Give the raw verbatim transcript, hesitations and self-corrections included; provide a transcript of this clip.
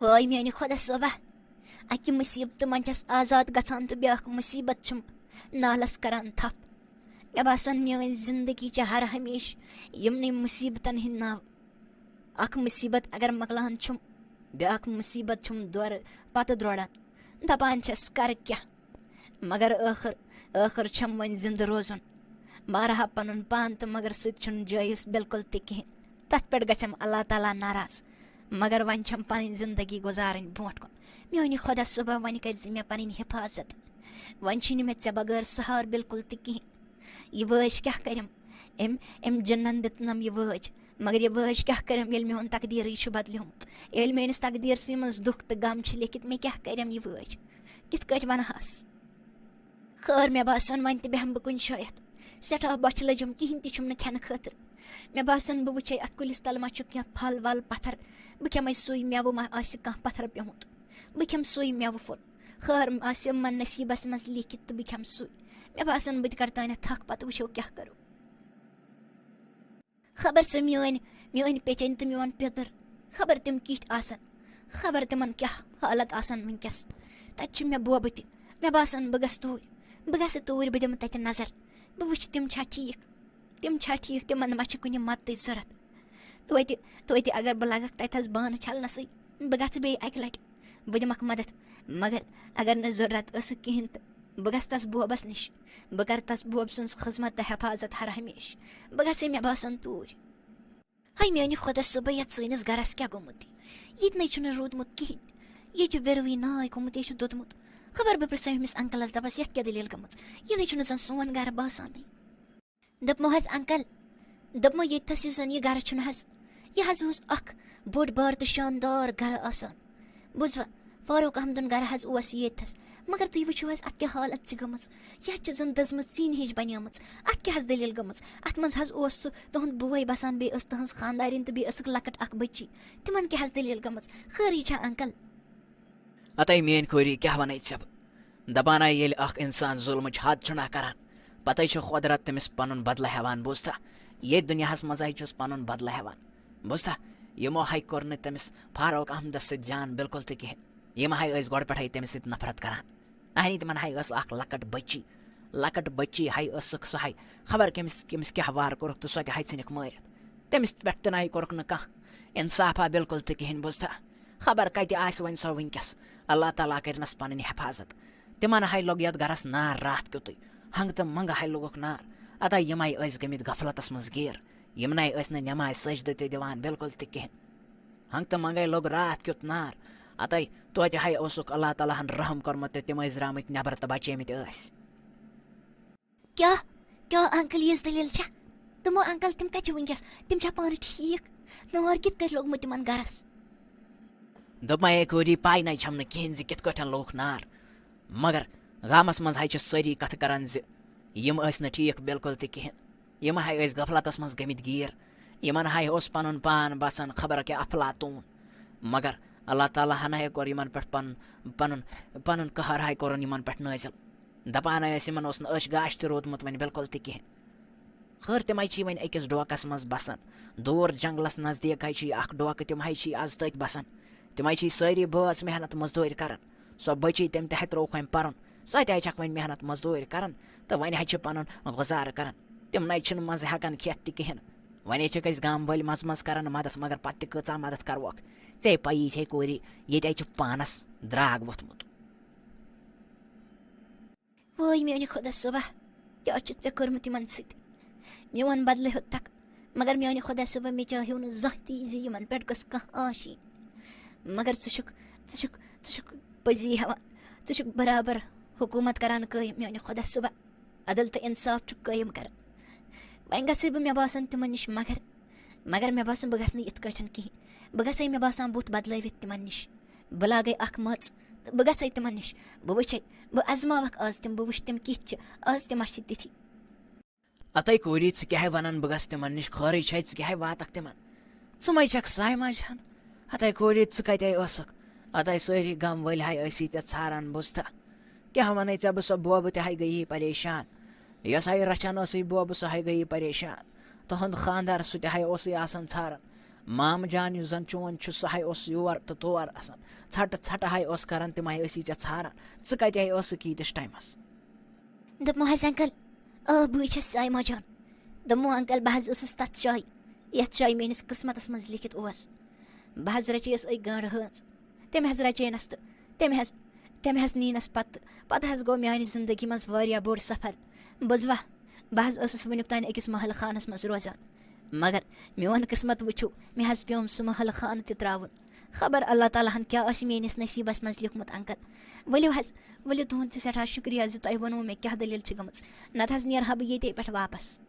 وٲے میانہِ خۄدا صٲبہ، اَکہِ مُصیٖبتہٕ منٛز چھَس آزاد گژھان تہٕ بیٛاکھ مُصیٖبت چھُم نالَس کران تھپھ۔ مےٚ باسان، میٲنۍ زندگی چھِ ہر ہمیشہٕ یِمنٕے مُصیٖبتَن ہِنٛدۍ ناوٕ۔ اَکھ مُصیٖبت اگر مۄکلان چھُم، بیٛاکھ مُصیٖبت چھُم دورٕ پتہٕ دوران۔ دَپان چھَس، کَرٕ کیٛاہ؟ مگر ٲخٕر، ٲخٕر چھَم وۄنۍ زِندٕ روزُن۔ مارٕ ہا پَنُن پان تہٕ مگر سُہ تہِ چھُنہٕ جٲیِز بِلکُل تہِ کِہیٖنۍ۔ تَتھ پٮ۪ٹھ گژھٮ۪م اللہ تعالیٰ ناراض۔ مگر وۄنۍ چھَم پَنٕنۍ زِندگی گُزارٕنۍ برٛونٛٹھ کُن۔ میٛانہِ خۄدا صٲبہ، وۄنۍ کٔرۍ زِ مےٚ پَنٕنۍ حِفاظت۔ وۄنۍ چھِنہٕ مےٚ ژےٚ بغٲر سہارٕ بِلکُل تہِ کِہیٖنۍ۔ یہِ وٲج کیٛاہ کٔرِم؟ أمۍ، أمۍ جِنَن دِتنَم یہِ وٲج۔ مگر یہِ وٲج کیٛاہ کٔرِم، ییٚلہِ میون تقدیٖرٕے چھُ بدلیومُت؟ ییٚلہِ میٲنِس تقدیٖرسٕے منٛز دُکھ تہٕ غم چھِ لیکھِتھ، مےٚ کیٛاہ کٔرِم یہِ وٲج؟ کِتھ کٲٹھۍ وَنہٕ ہس؟ خٲر، مےٚ باسان، وۄنۍ تہِ بیٚہمہٕ بہٕ کُنہِ جایہِ۔ سٮ۪ٹھاہ بۄچھِ لٔجِم، کِہیٖنۍ تہِ چھُم نہٕ کھٮ۪نہٕ خٲطرٕ۔ مےٚ باسان، بہٕ وٕچھے اَتھ کُلِس تَل ما چھُ کینٛہہ پھل ول پتھر۔ بہٕ کھٮ۪مے سُے مٮ۪وٕ، ما آسہِ کانٛہہ پتھر پیوٚمُت۔ بہٕ کھٮ۪مہٕ سُے مٮ۪وٕ پھوٚل۔ خٲر، آسہِ یِمن نصیٖبس منٛز لیکھِتھ تہٕ بہٕ کھٮ۪مہٕ سُے۔ مےٚ باسان، بہٕ تہِ کَرٕ تانٮ۪تھ تھکھ، پتہٕ وٕچھو کیٛاہ کَرو۔ خبر سۄ میٲنۍ، میٲنۍ پیٚچیٚنۍ تہٕ میون پیٚتٕر، خبر تِم کِتھۍ آسن، خبر تِمن کیٛاہ حالت آسن وٕنکیٚس۔ تَتہِ چھِ مےٚ بوبہٕ تہِ۔ مےٚ باسان، بہٕ گژھٕ توٗرۍ، بہٕ گژھٕ توٗرۍ، بہٕ دِمہٕ تَتہِ نظر، بہٕ وٕچھٕ تِم چھا ٹھیٖک، تِم چھا ٹھیٖک، تِمن ما چھِ کُنہِ مدتٕچ ضوٚرتھ۔ توتہِ، توتہِ اگر بہٕ لگکھ تَتہِ تھَس بانہٕ چھلنَسٕے، بہٕ گژھٕ بیٚیہِ اَکہِ لَٹہِ، بہٕ دِمَکھ مدد۔ مگر اگر نہٕ ضوٚرتھ ٲسٕکھ کِہیٖنۍ تہٕ بہٕ گژھٕ تَس بوبَس نِش، بہٕ کَرٕ تَس بوب سٕنٛز خدمت تہٕ حفاظت ہر ہمیشہٕ۔ بہٕ گژھٕ، مےٚ باسان، توٗرۍ۔ ہاے میانہِ خۄدا صٲبہ، یتھ سٲنِس گرس کیٛاہ گوٚمُت؟ ییٚتہِ نے چھُنہٕ روٗدمُت کِہیٖنۍ۔ ییٚتہِ چھُ ویروٕے ناے گوٚمُت، ییٚتہِ چھُ دوٚدمُت۔ خبر بہٕ پرٛژھے أمِس انکلس، دپس، یتھ کیٛاہ دٔلیٖل گٔمٕژ؟ یہِ نے چھُنہٕ زن سون گرٕ باسانٕے۔ دوٚپمو حظ انکل، دوٚپمو ییٚتہِ تھس یُس زن یہِ گرٕ چھُنہٕ حظ، یہِ حظ اوس اکھ بوٚڑ بار تہٕ شاندار گرٕ آسان۔ بوٗزوا، فاروق احمدُن گرٕ حظ اوس ییٚتہِ تھَس۔ مگر تُہۍ وٕچھِو حظ، اَتھ کیٛاہ حالت چھِ گٔمٕژ۔ یَتھ چھِ زَن دٔزمٕژ ژِنہِ ہِش بَنیمٕژ۔ اَتھ کیٛاہ حظ دٔلیٖل گٔمٕژ؟ اَتھ منٛز حظ اوس سُہ تُہُنٛد بوے بَسان، بیٚیہِ ٲس تُہٕنٛز خانٛدارِنۍ تہٕ بیٚیہِ ٲسٕکھ لۄکٕٹ اَکھ بٔچی۔ تِمَن کیٛاہ حظ دٔلیٖل گٔمٕژ؟ خٲرٕے چھا، انکل؟ اَتے میٛٲنۍ کورِ، کیٛاہ وَنَے ژےٚ بہٕ؟ دَپان آے، ییٚلہِ اَکھ اِنسان ظُلمٕچ حد چھُنہ کَران، پَتَے چھُ قۄدرَت تٔمِس پَنُن بدلہٕ ہٮ۪وان، بوٗزتھا؟ ییٚتھۍ دُنیاہَس منٛز ہَے چھُس پَنُن بدلہٕ ہٮ۪وان۔ بوٗزتھا، یِمو ہاے کوٚر نہٕ تٔمِس فاروق احمدس سۭتۍ جان بِلکُل تہِ کِہیٖنۍ۔ یِم ہاے ٲسۍ گۄڈٕ پٮ۪ٹھَے تٔمِس سۭتۍ نفرت کران۔ اہنی تِمن ہاے ٲس اکھ لۄکٕٹ بٔچی، لۄکٕٹ بٔچی ہاے ٲسٕکھ، سۄ ہاے خبر کٔمِس کٔمِس کیٛاہ وار کوٚرُکھ تہٕ سۄ تہِ ہاے ژھٕنِکھ مٲرِتھ۔ تٔمِس پٮ۪ٹھ تہِ نَے کوٚرُکھ نہٕ کانٛہہ اِنصافا بِلکُل تہِ کِہیٖنۍ، بوٗزتھا؟ خبر کَتہِ آسہِ وۄنۍ سۄ وٕنکیٚس۔ اللہ تعالیٰ کٔرِنَس پَنٕنۍ حفاظت۔ تِمن ہاے لوٚگ یَتھ گرس نار راتھ کیُتُے، ہنٛگہٕ تہٕ منٛگہٕ ہاے لوٚگُکھ نار۔ اَتَے یِم ہاے ٲسۍ گٔمٕتۍ غفلتس منٛز گیٖر۔ یِمنٕے ٲسۍ نہٕ نٮ۪مازِ سجدٕ تہِ دِوان بِلکُل تہِ کِہیٖنۍ۔ ہنٛگتہٕ منٛگَے لوٚگ راتھ کیُتھ نار۔ اَتَے توتہِ ہَے اوسُکھ اللہ تعالیٰ ہَن رحم کوٚرمُت تہٕ تِم ٲسۍ درٛامٕتۍ نٮ۪بر تہٕ بچیمٕتۍ ٲسۍ۔ کیٛاہ، کیٛاہ انکل، یِژھ دٔلیٖل چھےٚ؟ دوٚپمو انکل، تِم کَتہِ چھِ وٕنکیٚس؟ تِم چھا پانہٕ ٹھیٖک؟ نار کِتھ کٲٹھۍ لوٚگمُت تِمن گرس؟ دوٚپمَے، ہے کوٗری، پَے نَے چھَم نہٕ کِہیٖنۍ زِ کِتھ کٲٹھۍ لوٚگُکھ نار۔ مگر گامَس منٛز ہَے چھِ سٲری کَتھٕ کَران زِ یِم ٲسۍ نہٕ ٹھیٖک بِلکُل تہِ کِہیٖنۍ۔ یِم ہَے ٲسۍ غفلتَس منٛز گٔمٕتۍ گیٖر۔ یِمَن ہَے اوس پَنُن پان باسان خبر کیٛاہ افلاطوٗن۔ مگر اللہ تعالیٰ ہَن ہَے کوٚر یِمَن پٮ۪ٹھ پَنُن، پَنُن، پَنُن قہر ہَے کوٚرُن یِمَن پٮ۪ٹھ نٲزِل۔ دَپان ٲسۍ، یِمَن اوس نہٕ أچھ گاش تہِ روٗدمُت وۄنۍ بِلکُل تہِ کِہیٖنۍ۔ خٲر، تِمَے چھِ وۄنۍ أکِس ڈوکَس منٛز بَسان۔ دوٗر جنٛگلَس نزدیٖک ہَے چھِ یہِ اَکھ ڈوکہٕ، تِم ہَے چھِ آز تٔتھۍ بَسان۔ تِمَے چھِ سٲری بٲژ محنت مٔزدوٗرۍ کَران۔ سۄ بٔچی، تٔمۍ تہِ ہَے ترٛووُکھ وۄنۍ پَرُن۔ سۄ تہِ ہَے چھَکھ وۄنۍ محنت مٔزدوٗرۍ کَران تہٕ وۄنۍ ہَے چھِ پَنُن گُزارٕ کَران۔ تِم نَے چھِنہٕ منٛزٕ ہٮ۪کان کھٮ۪تھ تہِ کِہیٖنۍ۔ وۄنۍ ہَے چھِکھ أسۍ گامہٕ وٲلۍ منٛزٕ منٛزٕ کَران مَدَتھ، مگر پَتہٕ تہِ کۭژاہ مَدَتھ کَروکھ؟ ژےٚ پَیی چھے کوٗری، ییٚتہِ ہَے چھُ پانَس درٛاگ ووٚتھمُت۔ وٲے میٛانہِ خۄدا صٲبہ، کیٛاہ چھُتھ ژےٚ کوٚرمُت یِمن سۭتۍ؟ میون بدلہٕ ہیوٚت تکھ، مگر میٛانہِ خۄدا صٲبہ، مےٚ چاہیو نہٕ زانٛہہ تہِ زِ یِمن پٮ۪ٹھ گٔژھ کانٛہہ آش یِنۍ۔ مگر ژٕ چھُکھ، ژٕ چھُکھ، ژٕ چھُکھ پٔزی ہٮ۪وان، ژٕ چھُکھ برابر حکوٗمت کران قٲیِم، میٛانہِ خۄدا صٲبہ، عدل تہٕ انصاف چھُکھ قٲیِم کران۔ وۄنۍ گژھے بہٕ، مےٚ باسان، تِمن نِش، مگر، مگر مےٚ باسان، بہٕ گژھٕ نہٕ یِتھ کٲٹھۍ کِہیٖنۍ۔ بہٕ گژھے، مےٚ باسان، بُتھ بدلٲوِتھ تِمن نِش۔ بہٕ لاگے اکھ مٔژ تہٕ بہٕ گژھے تِمن نِش۔ بہٕ وٕچھے، بہٕ ازماوکھ آز تِم، بہٕ وٕچھٕ تِم کِتھۍ چھِ۔ آز تہِ ما چھِ تِتھی۔ اَتے کوٗری، ژٕ کیٛاہ ہے وَنان بہٕ گژھٕ تِمن نِش؟ خٲرٕے چھے، ژٕ کیٛاہ ہے واتکھ تِمن؟ ژٕ مَے چھَکھ ساے ماجہِ ہن؟ اَتے کوٗری، ژٕ کَتہِ ٲسٕکھ؟ اَتے سٲری گام وٲلۍ ہاے ٲسی ژےٚ ژھاران، بوٗزتھا؟ کیٛاہ وَنَے ژےٚ بہٕ، سۄ بوبہٕ تہِ ہاے گٔیی پریشان۔ یۄس ہاے رچھان ٲسٕے بوبہٕ، سۄ ہاے گٔیی پریشان۔ تُہُنٛد خانٛدار، سُہ تہِ ہاے اوسُے آسان ژھاران۔ مامہٕ جان یُس زَن چون چھُ، سُہ ہاے اوس یور تہٕ تور آسان، ژھٹہٕ ژھٹہٕ ہاے اوس کران، تِم ہاے ٲسی ژےٚ ژھاران۔ ژٕ کَتہِ ہاے ٲسٕکھ ییٖتِس ٹایمَس؟ دوٚپمو حظ، انکل، آ، بٕے چھَس سایمہ جان۔ دوٚپمو، انکل، بہٕ حظ ٲسٕس تَتھ جایہِ، یَتھ جایہِ میٛٲنِس قٕسمَتَس منٛز لیکھِتھ اوس۔ بہٕ حظ رَچییَس أکۍ گانٛڈٕ ہٲنٛز۔ تٔمۍ حظ رَچینَس تہٕ تٔمۍ حظ، تٔمۍ حظ نِینَس پَتہٕ۔ پَتہٕ حظ گوٚو میٛانہِ زِندگی منٛز واریاہ بوٚڑ سفر۔ بوزوا، بہٕ حظ ٲسٕس وٕنیُک تام أکِس محل خانَس منٛز روزان، مگر میون قٕسمت وٕچھِو، مےٚ حظ پیوم سُہ محل خانہٕ تہِ ترٛاوُن۔ خبر اللہ تعالیٰ ہن کیٛاہ آسہِ میٲنِس نصیٖبس منٛز لیوٗکھمُت، انکل۔ ؤلِو حظ، ؤلِو، تُہُنٛد تہِ سٮ۪ٹھاہ شُکریہ زِ تۄہہِ ووٚنوُ مےٚ کیٛاہ دٔلیٖل چھِ گٔمٕژ، نتہٕ حظ نیرٕ ہا بہٕ ییٚتے پٮ۪ٹھ واپس۔